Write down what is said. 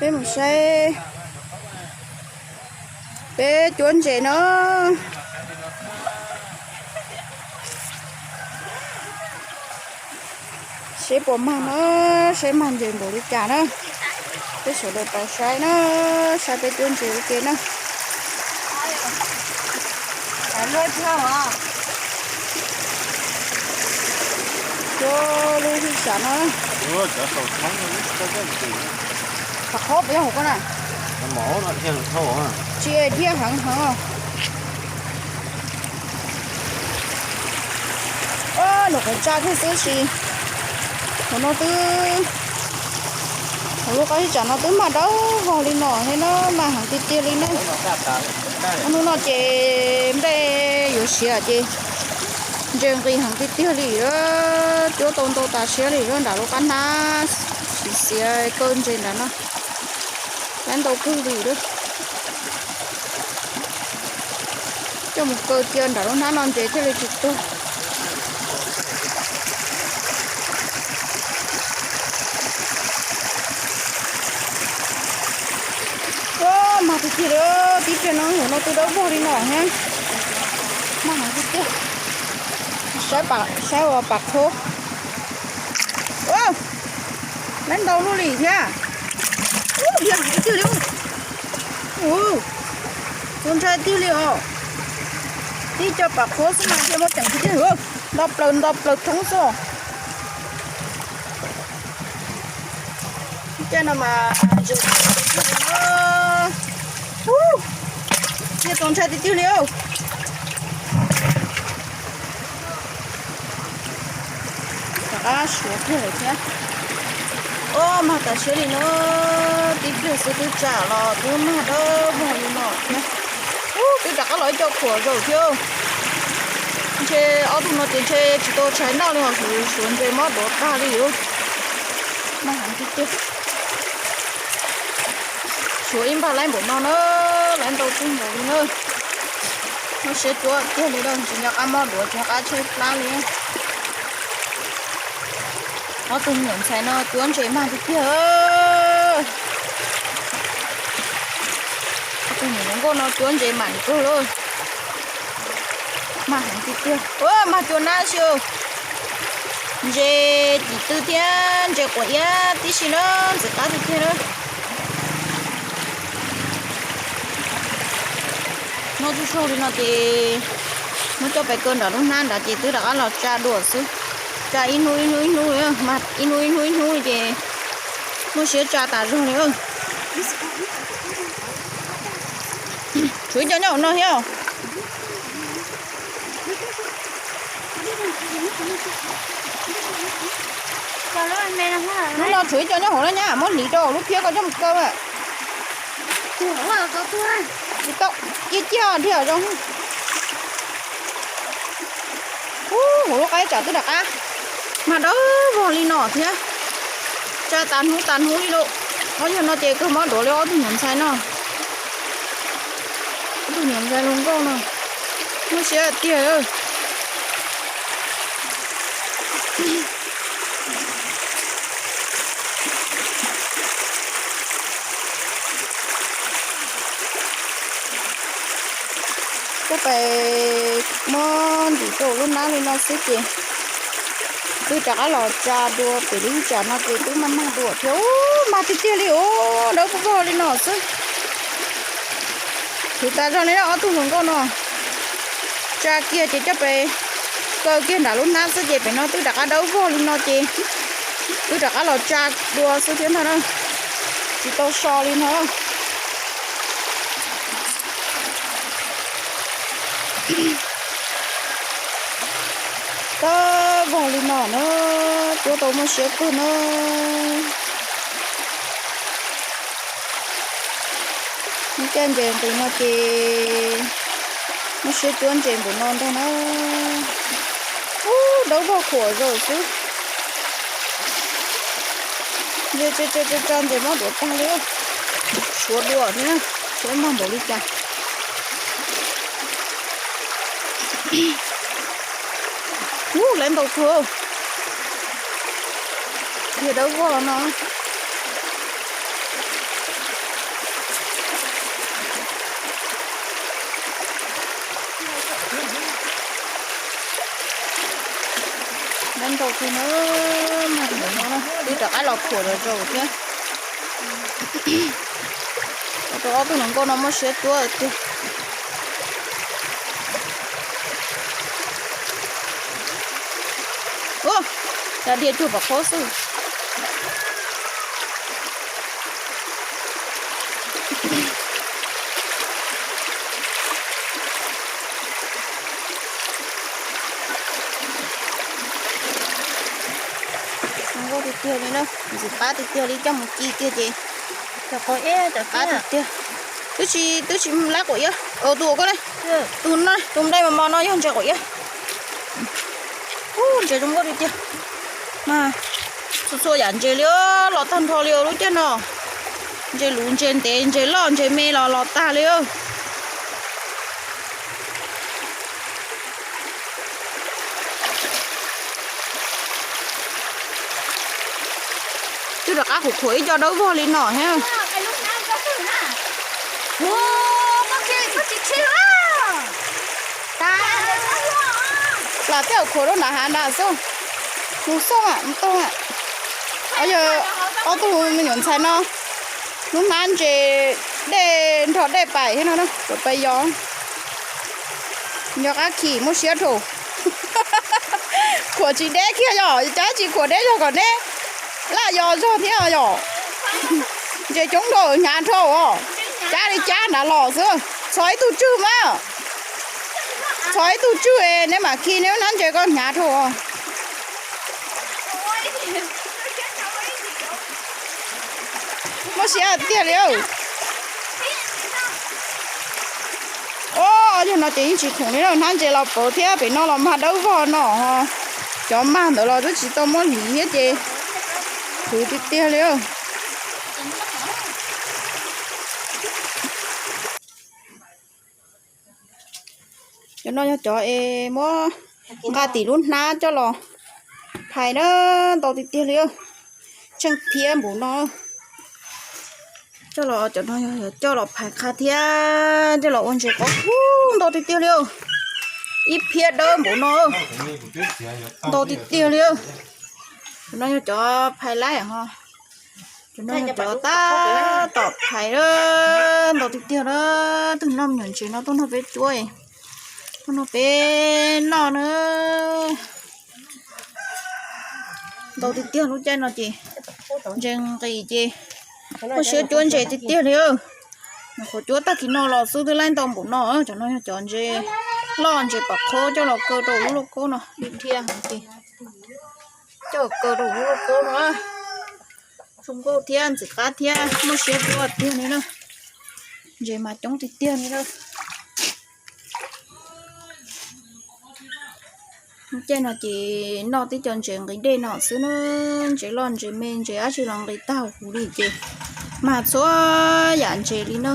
Peb mus saib peb cuab ntses no. Saib puas mag no, saib mag ntses npaum li cas na. Peb sawv daws tau saib na, saib peb cuab ntses ua ke na. Cuab lub hwj sam no. Qhov qhob puas yog hauv ko na? Tsis, dhia heev heev os. Nws qhov tsa thiab xwb sis hauv no twb, hauv lub qab ib tsam no twb mag dawb vog li no thiab na, mag heev tiag tiag li na. Hnub no ces nplej yuav siav ces ntses nqis heev tiag tiag li, cuab tau ntau tas siab li nram lub qab hnab, xiav xiav kaw ntses nram no. Lab ntau kawg li lawm. Coj mus kaw cia nram lub hnab no ntses thiaj li tsis tuag. Mag tiag tiag li, tib pliag no hauv no twb dawb vog li no thiab. Mag heev tiag tiag. Saib ua pam qhuab. Lab ntau luaj li thiab. Dhia heev tiag li. Tus ntshai tiag li os. Tib co pam qhuab xwb mas dhia muaj ceem tiag tiag. Nto plaws nto plaws thoob xwb. Caij no mas ntses tiag tiag li. Dhia tus ntshai tiag tiag li. Rov qab suav kiag lawm thiab. Ob, mag tas siab li no, tib pliag xwb twb tsam los twb mag dawb vog li no thiab. Ub, twb rov qab los ib co khuam zaum thiab. Ntshe ob tug no ces ntshe tsis tau tshais noj li os, suav ntses mob duav tag li. Mag heev tiag tiag. Suav ib npag laib npaum no na, laib ntau kawg nkaus li na. Muaj siab cuab tiag li lawm, tsis nco qab mob duav, tsis nco qab tshaib plab li. Ob tug me nyuam ntxhais no cuab ntses mag tiag tiag. Ob tug me nyuam hluas nkauj no cuab ntses mam kawg lawm. Mag heev tiag tiag. Ua, mag cua nab xwb. Ntses tim tw thiab ntses quav iab tib si na, ntxim qab tiag tiag na. Noj tsuj saug li no ces muab coj pem kaw nram lub hnab nrad ces twb rov qab los tsa dua xwb. Tsa ib hnub ib hnub ib hnub li, ib hnub ib hnub ib hnub li ces muaj siab tsa tas zog li. Tshuav ib co nyob hauv no thiab. Lub no tshuav ib co nyob hauv na nyab, muab hliv rau lub phiab koj coj mus kaw. Tsis tau, ciaj ciaj dhia zoo. Ub, hauv lub qab tsam twb rov qab mag dawb vog li no thiab. Tsa tas hnub tas hnub li lauj. Ob yog no ces kawg mob duav li ob tug nyuam ntxhais no. Ob tug nyuam ntxhais hluas nkauj no. Muaj siab tiag. Coj pem muab ntim rau lub hnab li no xwb ces twb rov qab los tsa dua pem lub ib tsam no ces twb mag mag dua thiab. Ub, mag tiag tiag li os, dawb vog li no xwb. Khwv tas zog li ob tug hluas nkauj no. Tsa kiag ces coj pem kaw kiag nram lub hnab xwb ces pem no twb rov qab dawb vog li no ces twb rov qab los tsa dua xwb thiab ntag na. Tsis tau so li no. Dawb vog li no na, cuab tau muaj siab kawg na. Muaj caij ntses nqis no ces muaj siab cuab ntses npaum no ntag na. Ub, dawb vog khuam zaum xwb. Ntses tsa tsa tsa ntses mob duav tag li. Suav dua thiab, suav mag npaum li cas. Ub, lawv ntaus kawg. Dhia dawb vog no. Ntau tiag na, twb rov qab los khuam los zaum thiab. Rau ob tug hluas nkauj no muaj siab cuab tiag. Ua, cov dhia cuag pom qhob xwb. Zoo nkauj tiag tiag li na, ntxim qab tiag tiag li, coj mus ci tiag ces qab tiag tiag. Twb tsis, twb tsis lab quav iab, tus ua koj ne, tus no, tus nplej mos mos no yog ntses quav iab. Ub, ntses zoo nkauj tiag tiag. Mas txhua txhua yam ntses li, los tag nrho li lub caij no. Ntses luv, ntses ntev, ntses loj, ntses me los los tag li. Twb rov qab khuam khuam ib co dawb vog li no thiab. Plam tej zaum khuam rau nram hav nrad xwb. Mus xauj mam mus taug. Yog ob tug me nyuam ntxhais no, lub hnab ntses dej nrog dej pais thiab no, pais yos. Nco qab khi muaj siab dhau. Khuam tsis deb kiag yom, cov tsis khuam deb yog kom neb laj yos zog thiab yom. Ntses coob dhau hnyav dhau os. Cab li cab nrad los xwb. Txhos ib tug tswj mas. Txhos ib tug tswj es neb mam khi neb lub hnab ntses koj hnyav dhau os. Muaj siab tiag li. Os, yog no ces yeej tsis khoom li na, hnab ntses los pauv thiab, pem no los mag dawb vog no. Cov mag ntawd los twb tsis tau muab hliv thiab ces huv tiag tiag li. Cov no yog cov es muab nqa tim lub hnab coj los phais na, ntau tiag tiag li. Tsheej phiab npaum no. Coj los, cov no yog coj los phais qha thiab coj los ua ntses qab, ntau tiag tiag li. Ib phiab dawb npaum no, ntau tiag tiag li. Cov no yog cov phais laib ho. Cov no yog cov tab tom phais, ntau tiag tiag na. Tus no me nyuam ntses no tuaj nrog peb cuab, tuaj nrog peb noj na. Ntau tiag tiag, lub caij no ces ntses nqis ces muaj siab cuab ntses tiag tiag li. Nyuam qhuav cuab tag kis no los xwb twb laib ntau npaum no. Cov no yog cov ntses loj, ntses pom qhob coj los kaw rau lub lauj kaub no, dhia ces coj kaw rau lub lauj kaub no. Zoo nkauj thiab ntxim qab thiab muaj siab cuab tiag li na. Ntses mas coob tiag tiag li na. Lub caij no ces noj tib co ntses nqis dej no xwb na. Ntses loj ntses me ntses dab tsi los nqis tag huv li ces mag txhua yam ntses li na.